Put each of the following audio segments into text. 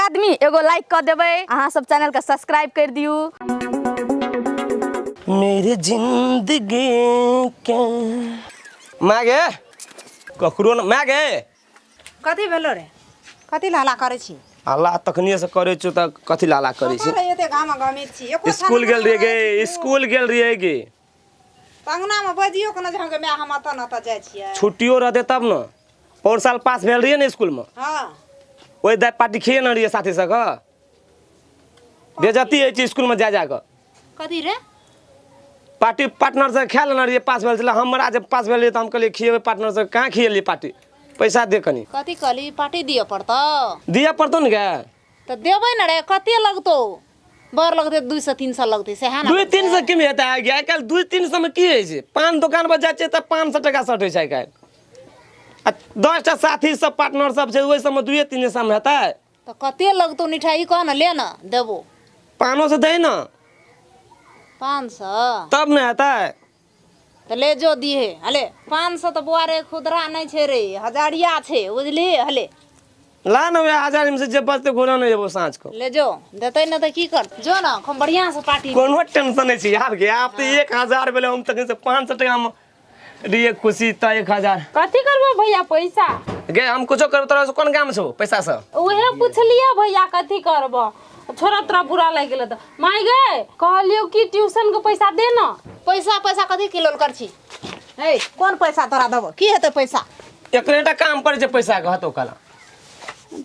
आदमी एगो लाइक कऽ देबै। अहाँ सब चैनल के सब्सक्राइब कर दियौ। मेरे जिंदगी के माय गे, ककरो न माय गे। कथी भेलो रे? कथी ला हल्ला करै छी? हल्ला तखनिए से करै छियौ तऽ कथी ला हल्ला करै छी? कतऽ एते गाम गमीत छी? एको स्कूल गेल रहियै गे, स्कूल गेल रहियै गे। अंगना में बजियो के न जे हम माय हम अतऽ न अतऽ जाइ छियै। छुट्टियो रहतै तब न। पौर साल पास भेल रहियै ने स्कूल में। हाँ। ओहि दाइ पार्टी खिए ने रहियै साथी सबके। बेजती होइ छै स्कूल में जा जा कऽ। कथी रे? पार्टी पार्टनर से खा लेने रहियै, पास भेल छलै। हमरा जब पास भेल रहियै तऽ हम कहलियै खिएबै पार्टनर से, कहाँ खिएलियै पार्टी? पैसा दे कनी। कथी कहली? पार्टी दिअ पड़तौ? दिअ पड़तौ ने गे। तऽ देबै ने रे, कते लगतौ? बड़ लगतै 200 300 लगतै सएह ने। 200-300 की हेतै आइ काल्हि? 200-300 में की होइ छै? पान दोकान पर जाइ छियै तऽ 500 टका सटै छै आइ काल्हि। आ 10टा साथी सब पार्टनर सब छै, ओहि सबमे 200-300 में हेतै? तऽ कते लगतौ मिठाई कह ने, ले ने देबो। पानो से दे ने। 500? तब ने हेतै। तऽ ले जो दिहे। हले 500 तऽ बौआ रे खुदरा नहि छै रे, हजारिया छै, बुझली? हले ला ने वएह हजारी में से जे बचतै घुरा नहि जेबो साँझ को। ले जो, देतै ने तऽ की कर, जो ने खूब बढ़िआँ से पार्टी। कोनो टेंशन नहि छै यार गे, आप तऽ 1000 भेलै, हम तखन से 500 टका में रहियै खुशी तऽ 1000। कथी करबो भैया पैसा? गे हम कुछो करबो, तोरा से कोन काम छौ पैसा से? उहे पुछलियै भैया कथी करबो, छोड़ा तोरा बुरा लागि गेल तऽ। माय गे कहलियौ कि ट्यूशन के पैसा दे न। पैसा पैसा कथी किलो कर छी? ए कोन पैसा तोरा देबो? की हेतै पैसा? एकरे काम पड़ै छै पैसा के हतो कला।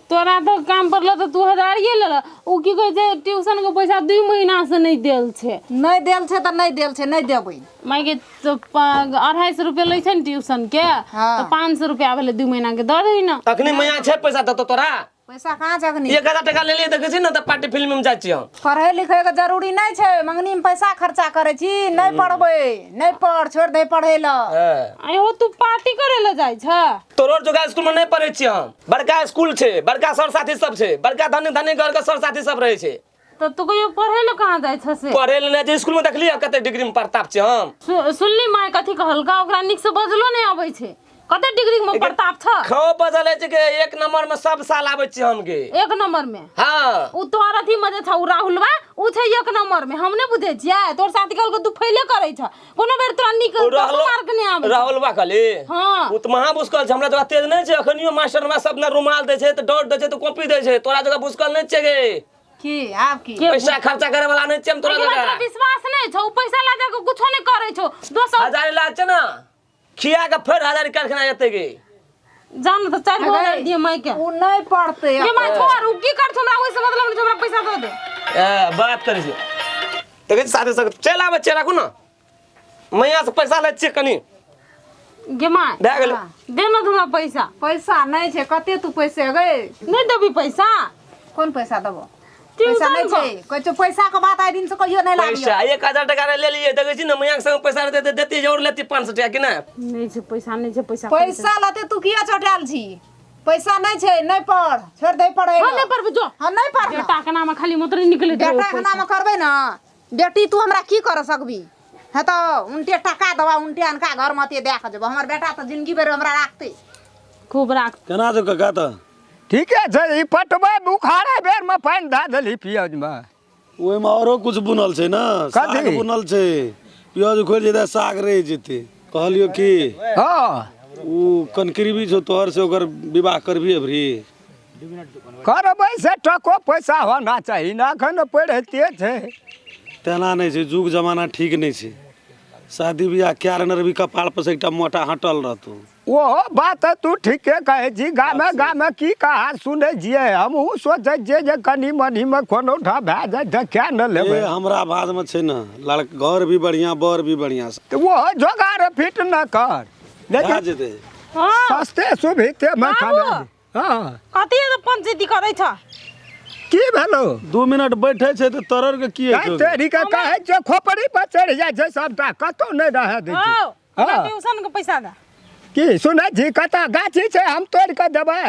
तोरा तऽ काम पड़लो तऽ तू हजारिये लेलह। ओ की कहै छै ट्यूशन के पैसा 2 महीना से नहि देल छै। नहि देल छै तऽ नहि देल छै, नहि देबै। माय गे तऽ 250 रुपया लै छै ने ट्यूशन के, तऽ 500 रुपया भेलै 2 महीना के, दऽ दही ने। तखनी मैया छै पैसा देतौ तोरा? पैसा कहाँ छै अखनी? 1000 टका लेलियै देखै छी ने तऽ पार्टी फिल्म में जाइ छी हम। पढ़ै लिखै के जरूरी नहि छै, मंगनी में पैसा खर्चा करै छी। नहि पढ़बै, नहि पढ़, छोड़ि दे पढ़ै लए। आँय हो तू पार्टी करै लए जाइ छ? तोरो जोगा स्कूल में नहि पढ़ै छी हम। बड़का स्कूल छै, बड़का सर साथी सब छै, बड़का धनी धनी घर के सर साथी सब रहै छै। तऽ तू कहियो पढ़ै लए कहाँ जाइ छ से? पढ़ै लए नहि जाइ स्कूल में देखलियै कते डिग्री में प्रताप छै हम। सुनली माय कथी कहलका? ओकरा नीक से बजलो नहि अबै छै। कते डिग्री में प्रताप छ? खो बजल छै के 1 नंबर में सब साल आबै छी हम गे। 1 नंबर में? हाँ। उ तोहर अथी में जे छ उ राहुलवा, उ छै 1 नंबर में, हम नहि बुझै छियै। तोहर साथी कहलको तू फेले करै छ, कोनो बेर तोरा नीक ओ 10 मार्क नहि आबै छौ। राहुलवा कहली? हाँ। उ तऽ महा भुसकल छै, हमरा जगह तेज नहि छै। अखनियो मास्टर हमरा सब ने रुमाल दै छै तऽ डॉट दै छै तऽ कॉपी दै छै, तोरा जगह भुसकल नहि छै गे। की आब की? पैसा खर्चा करे वाला नहि छै हम तोरा लेकिन जगह। तोरा विश्वास नहि छौ, उ पैसा ला जाके कुछो नहि करै छौ। दोसर हजार ला छै ने खिया के फेर हजार कारखाना जेतै गे। जान तऽ 4 गो हजार दिए माय के। उ नहि पढ़तै। ये माय छोड़, उ की करछौ हमरा ओइ से मतलब नहि छौ, हमरा पैसा दऽ दे। ए बात करै छै देखै छी साथी सब चलि आबै छियै, राखू ने मैया से पैसा लै छियै कनी। गे माय भए गेलै। दे ने हमरा पैसा। पैसा नहि छै, कते तू पैसे गे? नहि देबी पैसा? कोन पैसा देबो? पैसा नहि छै, कहै छौ पैसा के बात आइ दिन से कहियो नहि लाबियौ। पैसा 1000 टका रे लेलियै, देखै छी ने मैया के संग पैसा रहतै तऽ देती, और लेती 500 टका कि नहि? नहि छै पैसा, नहि छै पैसा। पैसा लते तू किया चोटायल छी? पैसा नहि छै, नहि पढ़, छोड़ दे पढ़ै। हम नहि पढ़बै, जो। हम नहि पढ़ब। बेटा के नाम खाली मोतरी निकलै छै। बेटा के नाम करबै ने बेटी, तू हमरा की कर सकबी? हे तऽ उनटे टका देबा, उनटे अनका घर में दए के जेबो। हमर बेटा तऽ जिंदगी भरि हमरा राखतै। खूब राख। केना छौ काका तऽ? ठीके छै, ई पटबै उखाड़े बेरमे पानि धए देलही पियाजमे। ओहिमे औरो कुछ बुनल छै ने? कथी? साग बुनल छै, पियाज उखड़ि जेतै साग रहि जेतै। कहलियौ की? हाँ। उ कनकिरबी छौ तोहर, से ओकर विवाह करबही अबरी? करबै से टको पैसा होना चाही ने, एखन पढ़िते छै। तेना नहि छै, जुग जमाना ठीक नहि छै। शादी बियाह कए लेने रहबी कपार पर से एकटा मोटा हटल रहतौ। ओहो बात तऽ तू ठीके कहै छी। गामे गामे की कहा सुनै छियै, हमहूँ सोचै छियै जे कनि मनिमे कोनो ठाम भए जाय तऽ किए ने लेबै। ए हमरा बादमे छै ने लड़का, घर भी बढ़िया बर भी बढ़िया, तऽ ओहो जोगार फिट न कर, भए लेकिन जेतै। हाँ। सस्ते सुभितेमे बाबू। खाना। हाँ। कथी है तऽ पंचायती करै छ? की भेलो? 2 मिनट बैठे छै तऽ तरर के की होइ छौ? तेरी के कहै छै खोपड़ी पर चढ़ि जाइ छै सबटा, कतौ नहि रहै दै छै। हौ, हमरा हाँ। ट्यूशन के पैसा दे। की सुनै छी, कतऽ गाछी छै हम तोड़ि कऽ देबै।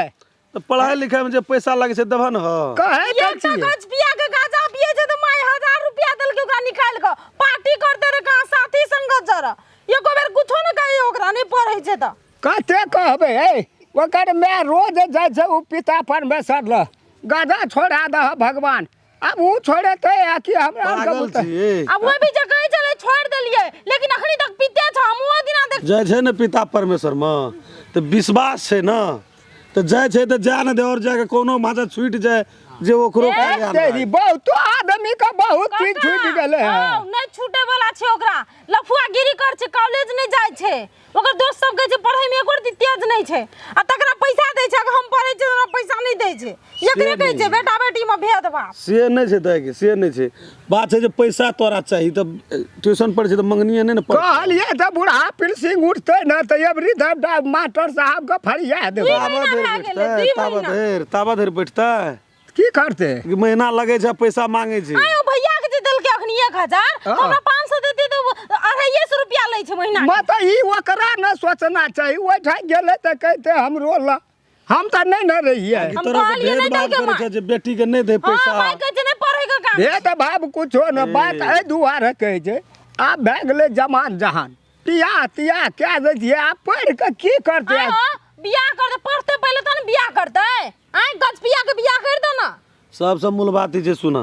तऽ पढ़ाई लिखाई में जे पैसा लागै छै देबह ने? हौ कहै तऽ एकटा छियै। गछ पिया के गाजा पिए छै तऽ my 1000 रुपया देलकै ओकरा निकालि कऽ पार्टी करते रहे कहाँ साथी संगत जरा, एको बेर कुछो ने कहे ओकरा, नहि पढ़ै छै तऽ। कते कहबै, ए ओकर माय रोज जाइ छै ओ पिता परमेश्वर लग, गाजा छोड़ा दह भगवान। आब उ छोड़ेतै आ कि हमरा आरके पागल बुते? छियै। अब वो भी जे कहै छलै छोड़ि देलियै, लेकिन अखनी तक पीते छ। हम ओ दिना देख जाइ छै ने पिता परमेश्वरमे तऽ विश्वास छै ने, तऽ जाइ छै तऽ जा ने दे, आओर जाके कोनो भाषा छूटि जाय जे ओकरो कल्याण तेरी भए। बहुतो आदमी के बहुत चीज छूटि गेलै हँ, हँ। नहि छूटे वाला छै ओकरा, लफुआ गिरी कर छै, कॉलेज नहि जाइ छै। ओकर दोस्त सब कहै छै पढ़ै मे एको रत्ती तेज नहि छै, आ तकरा पैसा दै छै, अगर हम पढ़ै छियै तऽ हमरा पैसा नहि दै छै। एकरे कहै छै बेटा बेटी मे भेदभाव। से नहि छै दाइ, से नहि छै बात। छै जे पैसा तोरा चाही तऽ ट्यूशन पढ़ै छै तऽ मंगनिए नहि ने पढ़तै। कहलियै तऽ बूढ़ा पिलसिंग उठतै ने तऽ एबरी तऽ मास्टर साहब के फरिया देबै। ताबत महीना धरि भए गेलै, बैठतै, दुइ ताबत महीना। धरि, ताबत धरि बैठतै? की करतै? कि महीना लगै छै, पैसा मांगै छै। आय, ओ भैया के जे देलकै अखनी 1000, हँ। हमरा 500 देतै तऽ 250 रुपया लै छै महीना के। मतलब ई ओकरा न सोचना चाही, ओहिठाम गेलै तऽ कहितै हमरो लए, हम तऽ नहि ने रहियै। हम तोरा के कहलियै नहि भेदभाव देलकै करै माय। छै जे बेटी के नहि दे हँ, पैसा। माय कहै छै नहि पढ़ै के काम। भेदभाव कुछो ने बात एहि दुआरे कहै छै, आब भए गेलै जमान जहान, बियाह तियाह कए दै छियै, आब पढ़ि कऽ की करतै? आय हो, बियाह करतै, पढ़तै पहिले तहन ने बियाह करतै। आय गजपिया के बियाह कर दे ना। सबसँ मूल बात ई छै, सुन,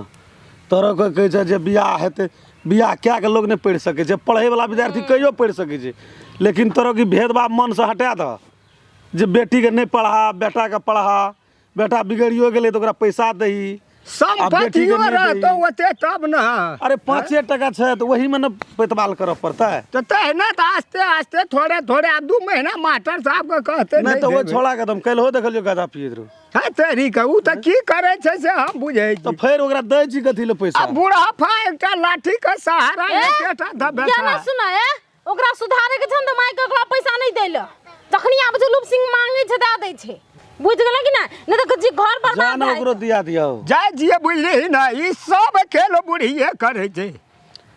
तोरा के कहै छै जे बियाह हेतै, बियाह कए के लोग नहि पढ़ि सकै छै। पढ़ैवला विद्यार्थी कहियो पढ़ि सकै छै, लेकिन तोरा के भेदभाव मनसँ हटा दह जे बेटीके नहि पढ़ा, बेटाके पढ़ा। बेटा बिगड़ियो गेलै तऽ ओकरा पैसा दही आ बेटीके सम्पत्तियो नहि रहतौ दही। ओते तब ने। अरे, 5 टका छै तऽ ओहीमे ने पैतबाल करऽ पड़तै। तऽ तहिना तऽ आस्ते आस्ते थोड़े थोड़े आब 2 महीना मास्टर साहबके कहतै। नहि तऽ ओहि देबै। छोड़ाके तऽ हम काल्हिहो देखलियौ गाजा पियैत रहौ। है तेरी के, उ तऽ की करै छै से हम बुझै तऽ छी। फेर ओकरा दै छी कथी लए पैसा? आ बुढ़ापा एकटा लाठी के सहारा एकेटा दबे। या ना सुना, ए ओकरा सुधारे के छै ने तऽ माय के ओकरा पैसा नहि दै लए। जखनी आबै छै लूप सिंह मांगे छै दए दै छै, बुझि गेलै कि नहि? नहि तऽ जे घर जा बर्बाद ने भए ओकरो दिया दियौ। जाइ छियै, बुझलिही ने, ई सब खेल बुढ़िए करै छै।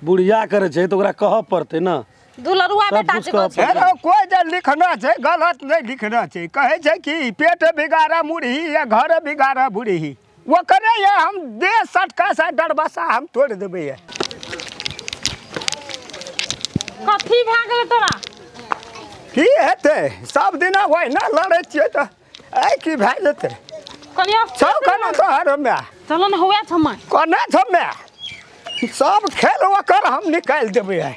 बुढ़िया करै छै तऽ ओकरा कहऽ पड़तै ने। दुलरुआ सब बेटा कुछ छै। कहऽ गछ। हेरो कोइ जे लिखना छै गलत नहि लिखना छै। कहै छै कि पेट बिगाड़ा मुरही या घर बिगाड़ा बुढ़ही, ओकरे ये हम देह सटका से डरबसा हम तोड़ि देबै ये। कथी भए गेलै तोरा? की हेतै, सब दिना ओहिना लड़ै छियै तऽ आइ की भए जेतै? कनिया। छौ केना तोहर माय? चलो ने, हुए छौ माय। कोना छौ माय? सब खेल ओकर हम निकालि देबै आइ।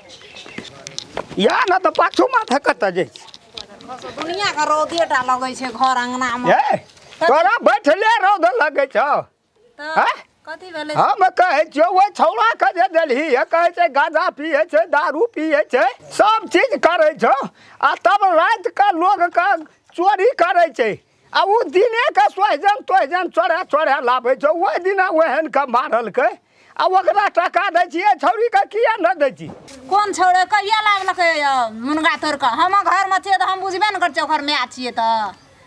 या ने तऽ पाछू माथा कतऽ जाइ छी? दुनिया के रौदे टा लगै छै घर अंगना मे। हे, तोरा बैठले रौद लगै छौ? तऽ हैं? कथी भेलै? हम कहै छियौ, ओहि छौड़ाके जे देलही, हे कहै छै गाँजा पियै छै, दारू पियै छै, सब चीज करै छौ, आ तब रातिके लोकके चोरी करै छै, आ ओ दिनेके सोहिजन तोहिजन चोरा चोरा लाबै छौ। ओहि दिना ओहनके मारलकै आ ओकरा टाका दै छियै, छौड़ीके किया नहि दै छी? कोन छौड़े? कहिया लाबलकै मुनगा तोड़ि कऽ? हम घरमे छियै तऽ हम बुझबे ने करै छियै, ओकर माय छियै तऽ।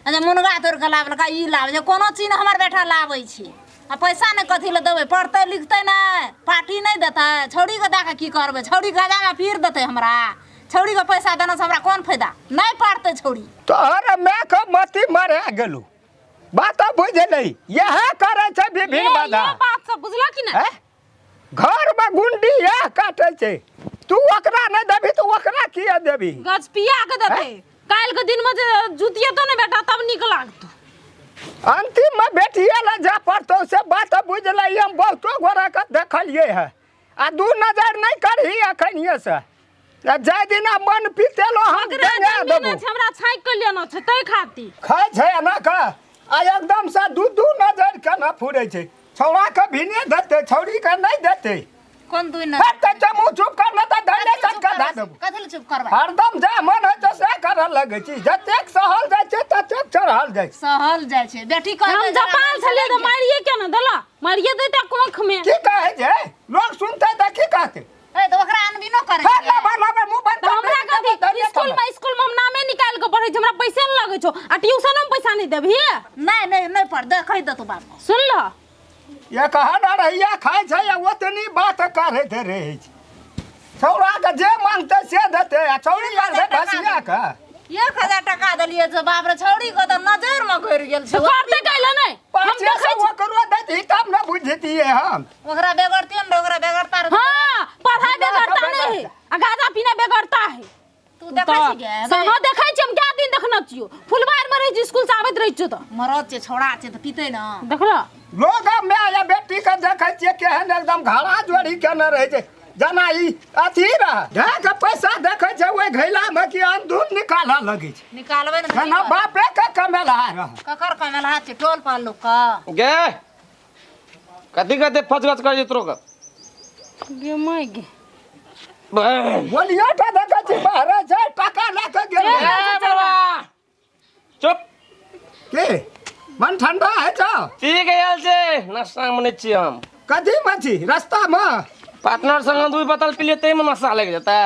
अच्छा, मुनगा तोड़ि कऽ लाबलकै, ई लाबै छै, कोनो चीज हमर बेटा लाबै छै आ पैसा नहि कथी लए देबै? पढ़तै लिखतै नहि, पार्टी नहि देतै। छौड़ीके दए कऽ की करबै? छौड़ी गजामे पीर देतै हमरा। छौड़ीके पैसा देनेसँ हमरा कोन फायदा? नहि पढ़तै छौड़ी। तोहर मायके मती मरा गेलू, बात बुझलै? इएह करै छै विभिन्न ये बाधा। ये बात सब बुझला कि नहि? हैं? घरमे गुंडी इएह काटै छै। तू ओकरा नहि देबही तऽ ओकरा किया देबही? गजपिया के देतै। काल्हि के दिन में जे जुतियतो ने बेटा, तब नीक लागतो। अंतिममे बेटिए लए जाय पड़तौ, से बात बुझलै? हम बहुतो गोराके देखलियै है। आ दू नजर नहि करही एखनिए से, आ जाहि दिना मन पितेलो हम ओकरा डेंगा जमीन देबो। छै, हमरा छाँकि के लेना छै ताहि खातिर। खाइ छै एना कऽ आ एकदम से दू दू नजर केना फुरै छै। छौड़ाके भिने देतै, छौड़ीके नहि देतै। कोन दुइ हट तऽ चुप, मुँह चुप कर, नहि तऽ धैले चटका धऽ देबो। कथी लए चुप करबै? हरदम जे मन होइ छै से करऽ लगै छी। जतेक सहल जाइ छै ततेक चढ़ल जाइ छै। सहल जाइ छै बेटी। हम कहबै जपाल छलियै तऽ मारिए केना देला? मारिए दैता कोख में। की कहै छै? लोग सुनतै तऽ की कहतै? ए तऽ ओकरा अनबिनो करै हे छै। लबर लबर मुँह बंद तऽ कर। हमरा कथी, स्कूल में, स्कूल में हम नामे निकालि के पढ़ै छी, हमरा पैसे नहि लगै छौ, आ ट्यूशनो में पैसा नहि देबही? नहि नहि नहि पढ़ दे, कहि देतौ बाप। सुन लह। ये कहन अरहिया खाइ छै आ ओतनी बात करैत रहै छै। छौड़ाके जे मांगतै से देतै आ छौड़ी आर भसिया के। 1000 टका देलियै से बाप रे, छौड़ी के तऽ नजर में घुरि गेल छै। तऽ करते कैले नहि हम पाँचे देखै सौ छी। ओकरो दैतही तब ने बुझतियै हम। ओकरा बेगरतियै ने, ओकरा बेगरता रहतै। हाँ, पढ़ाई बेगरता नहीं है आ गाजा पीना बेगरता है। तू देखै छी गे? हाँ, देखै छी हम। कए दिन देखने छियौ, फुलबार में रहै छी, स्कूल से आबैत रहै छियौ तऽ। मरद छै, छौड़ा छै तऽ पीतै ने। देखल। लोग माय आ बेटी के देखै छियै केहन एकदम घड़ा जोड़ी केने रहै छै, जेना ई अथी रह के पैसा देखै छै ओहि घैला मे कि अंधुन निकालऽ लगै छै। निकालबै ने, जेना बापे के कमेलहा रह। ककर कमेलहा छै? टोल पर लोक के। गे कथी कथी फचगच करै छै तोरो के? गे my गे। बोलियो टा देखै छी बाहर छै, टाका लए कऽ गेल। ए बड़वा चुप। के मन ठंडा है छौ? ठीक आयल छै, नशा मे नहि छियै हम। कथी मे छी? रास्ता मे पार्टनर संग 2 बोतल पी लियै ताहिमे नशा लागि जेतै?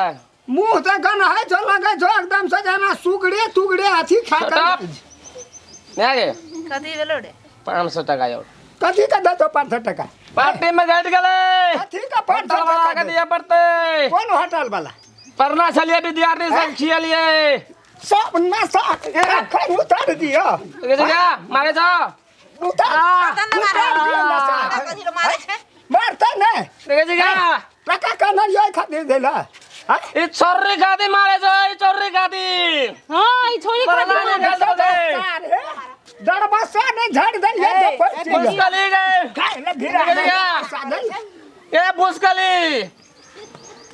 मुँह तऽ गन्हाइ छौ, लगै छौ एकदम से जेना सुगड़े तुगड़े अथी खा Shut कऽ। up! नहि गे। कथी भेलो रे? 500 टका यौ। कथी के देतौ 500 टका? पार्टी में घटि गेलै। कथी के 500 होटल वाला टका के दे? दिअ पड़तै। कोन होटल वाला? पढ़ना छलियै विद्यार्थी सब खियलियै। सब नशा एखन उतार दिअ। देखै छी क्या मारै छौ? उतार उतार दिअ नशा। कथी ले मारै छै? मारतै नहि। देखै छी क्या? टका केना लिअ खातिर देला? ई छर्री खातिर मारै छौ, ई छर्री खातिर। हाँ, ई छोरी पढ़ना खातिर नहि मारै खातिर देलकै। दरबसा नहि झाड़ि देलियै तऽ पैसि गेल। भुसकली गे। खाय लए भिड़ा देखै छी क्या? पैसा दै। ए भुसकली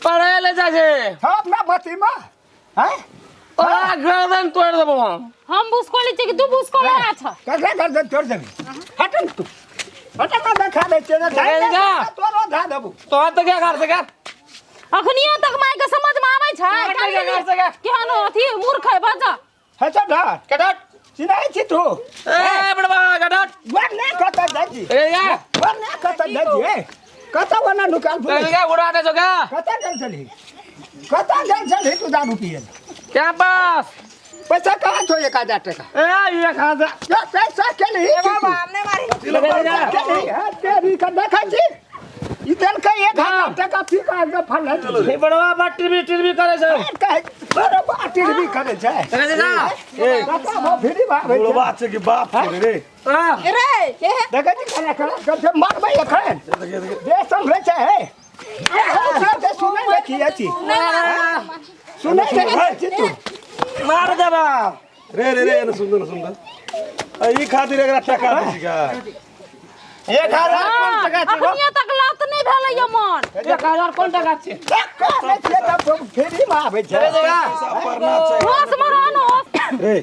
पढ़ै ले जाइ छै। सब ना मतीमे हैं? तोरा गर्दन तोड़ि देबौ हम। हम भुसकोली छियै कि तू भुसकोला छ? ककरा गर्दन तोड़ि देबही? हट ने तू, हट ने, देखा दै छियै ने, देखै छी क्या? तोरो धऽ देबौ। तोहर तऽ क्या घर से क्या? अखनियो तक माय के समझ में आबै छै? तोहर तऽ क्या घर से क्या? केहन अथी मूर्ख है बजा। हे चल ढार कटट चिन्है छी तू? ए बड़वा कटट। वर नहि कतऽ जाइ छी, ए या वर नहि कतऽ जाइ छी, हे कतऽ ओना नुकाल फुलै? ए उड़ा दे छौ क्या? कतऽ गेल छलही, कतऽ गेल छलही तू दारू पिए? कैंपस। पैसा कहाँ छौ? 1000 टका। ए 1000 यो पैसा केलही की तू? हम नहि मारी। पैसा केलही? हे तेरी के देखै छी, ई देलकै 1000 टका पी कऽ आबि कऽ फल ई बड़वा बड़ टीवी टीवी करै छै। कहै बरोबर टीवी करै छै। देखै छी ना? कतऽ भऽ फ्री भाबै छै? बुढ़वा छै कि बाप छै रे? हां। रे हे देखै छी खाना खाना कर छै, मरबै एखन देह सम्भरै छै। हे हे सुनै नहि की अछि, सुनै नहि छी तू? मार देबा। रे रे रे, एने सुन ने, सुन ने, ई खातिर एकरा टका दै छी का? 1000 कोन टका छै? अखनियो तक लत नहि भेलै ये मन। 1000 कोन टका छै? कहने छियै तब फ्रीमे आबै छै। पैसा पड़ना छै। होश में रह न, होश। रे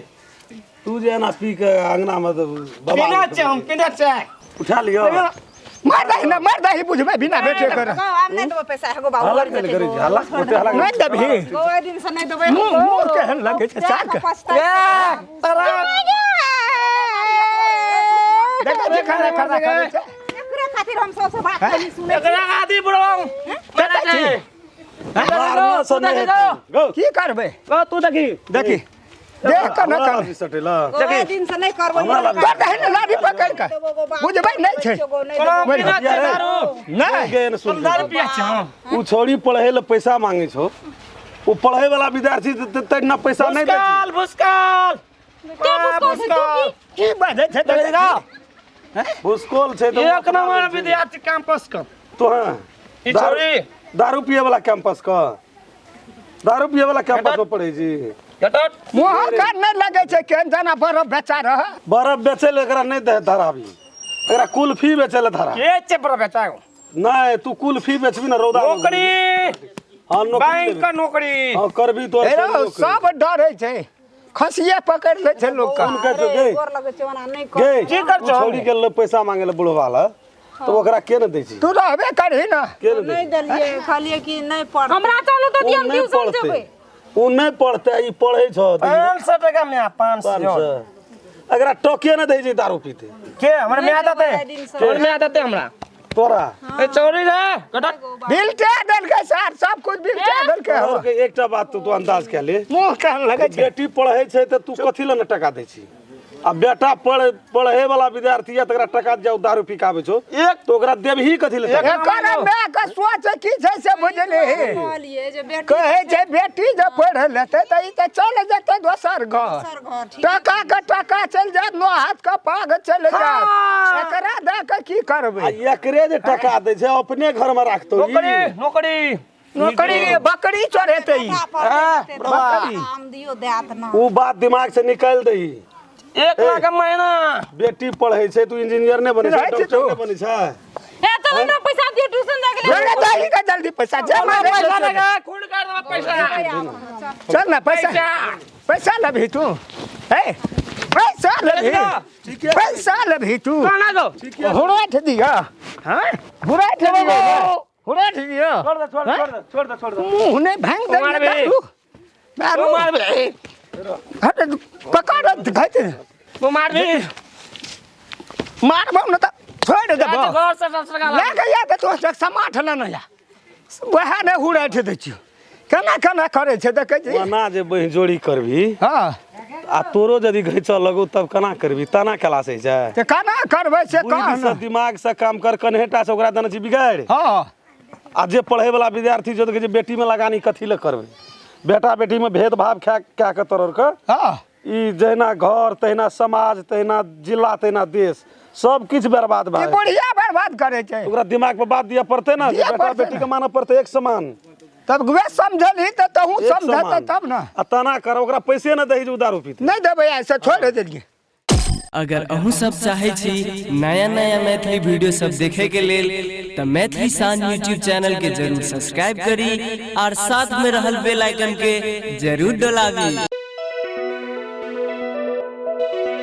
तू जे एना पी के अंगना में तऽ पीना बवाल छै, हम पीना छै। उठा लियो। मार दही ने, मार दही, बुझबै बिना बेटे कर। आब नहि देबो पैसा एगो बाबू। हल्ला केले करै छी? हल्ला ओते हल्ला नहि देबही? ओहि दिन से नहि देबै। मुँह मुँह केहन लगै छै साक। ए तोरा देखै छी खाना खाना करै छै। एकरे खातिर हम सबसे बात कनी सुनै। एकरा आदि बुढ़वा देखै छी। मारना से नहि हेतै गो। की करबै? गो तू देखी। देखी देख कऽ न हमरा कर। लागी सटेला। ओहि दिन से नहि करबै। हमरा लागी। कर दही ने लाठी पकड़ि कऽ, बुझबै नहि छै। कोनो पीना छै दारू? नहि। गे एने सुन। हम दारू पिया छै हम। उ छोड़ी पढ़े ले पैसा मांगे छौ, उ पढ़े वाला विद्यार्थी त ना पैसा नहीं दै छै। भुसकाल भुसकाल के भुसकोल छै तू की? की बाजै छै? देखै छी ना? भुसकोल छै तऽ एक नंबर विद्यार्थी कैंपस के। तो हाँ ई छोड़ी दारू पिए वाला कैंपस का, दारू पिए वाला कैंपस में पढ़े छी। घटट। मुँह कान नहि लगै छै केहन जेना बरफ बेचा रह। बर्फ बेचे ले एकरा नहीं दे धरा भी, एकरा कुल्फी बेचे ले धरा। के छै बरफ बेचायो? नहीं तू कुल्फी बेचबी ना रौदा में। नौकरी। हाँ नौकरी बैंक देबी। का नौकरी। हाँ करबी तोर हे रौ, सब डरै छै, खसिये पकड़ि लै छै लोकके। कोन कहै छौ गे? गोर लगै छै ओना नहि कर। गे की कर तू छौ? छौड़ी के ले पैसा मांगे ले बुढ़वा ला तो ओकरा के ने दै छी? तू रहबे करही ने। के ने दै नहि देलियै, कहलियै कि नहि पढ़। हमरा चलू तऽ छी? दियम ओ नहीं ट्यूशन पढ़ते, जेबै। ओ नहीं पढ़ते, ई पढ़े छौ। 500 टका में 500। 500 एकरा टके ने दै छै दारू पीते। के हमर माय देतै? हमर माय देतै हमरा? तोरा ए चौरी रे कटक। बिलटे देलकै सर, सब कुछ बिलटे देलकै। तोहर के एकटा बात तू अंदाज कए ले, मुँह केहन लगै छै। बेटी पढ़े छै तऽ तू कथी लए ने टका दै छी? आ बेटा पढ़े वाला विद्यार्थी है तकरा टका जाउ दारू पिकाबै छौ एक तो ओकरा देबही कथी लए टका? एकर माय के सोच की छै से बुझलिही? कहलियै जे बेटी कहै छै बेटी जे पढ़ि लेतै तऽ ई तऽ चलि जेतै दोसर घर, दोसर घर ठीक। टका के टका चलि जायत, नौ हाथ के पाग चलि जायत, एकरा दऽ कऽ की आ करबै? एकरे जे टका दै छै अपने घर में राखतौ ई। नौकरी नौकरी नौकरी बकरी चढ़ेतै ई। पढ़तै बकरी। आम दियो देत ना। उ बात दिमाग से निकालि दही। 1 लाख महीना। बेटी पढ़ै छै, तू इंजीनियर नहि बनै छै? रहै छै डॉक्टर तू। नहि बनै छै? ए चल, हमरा पैसा दियो, ट्यूशन जाके ले। ले दही के जल्दी पैसा जे मारे। पैसा लगा खून कर देबा पैसा। चल ना, पैसा। पैसा। पैसा लेबही तू? ए, पैसा लेबही? पैसा लेबही तू? कहाँ दो? हुड़ाठ दिया, हाँ, हुड़ाठ दिया, हुड़ाठ दिया। छोड़ दे, छोड़ दे, छोड़ दे, छोड़ दे, छोड़ दे। मुंह नहीं भांग दे। मार बे। दारू दारू। मार बे। हट, पकड़ घाइते। मार बे। मारबो न त छोड़ देबो। घर से 10 टका। लए के या तऽ तो समाठ लेने या, वएह नहि हुड़ाठ दै छियौ। केना केना करै छै, देखै छी। ओना जे बहिजोड़ी करबी आ तोरो यदि घैचऽ लगौ, तब केना करबी? तना केला से होइ छै? तऽ केना करबै से कह। बुद्धि से ने। दिमाग से काम कर। कन्हेटा से ओकरा देने छी बिगाड़ि। आ जे पढ़े वाला विद्यार्थी जो कहै छै, बेटी में लगानी कथी लए करबै? बेटा बेटी में भेदभाव खा कए के तोहर के ई जहिना घर, तहिना समाज, तहिना जिला, तहिना देश, सब किछु बर्बाद ई भए। बुढ़िया बर्बाद करै छै। ओकरा दिमाग पर बात दिअ पड़तै ने जे दिअ बेटा पड़तै बेटी ने। के मानऽ पड़तै एक समान। तब वएह समझलही तऽ तहूँ एक समझतै समान। तब ने। आ तना कर, ओकरा पैसे ने दही जे उ दारू पीतै। नहि देबै, आइ से छोड़ि देलियै। अगर अहूँ सब चाहै छी नया नया मैथिली वीडियो सब देखे के लेल, तऽ मैथिली शान यूट्यूब चैनल के जरूर सब्सक्राइब करी और साथ में रहल बेल आइकन के जरूर दबाबी।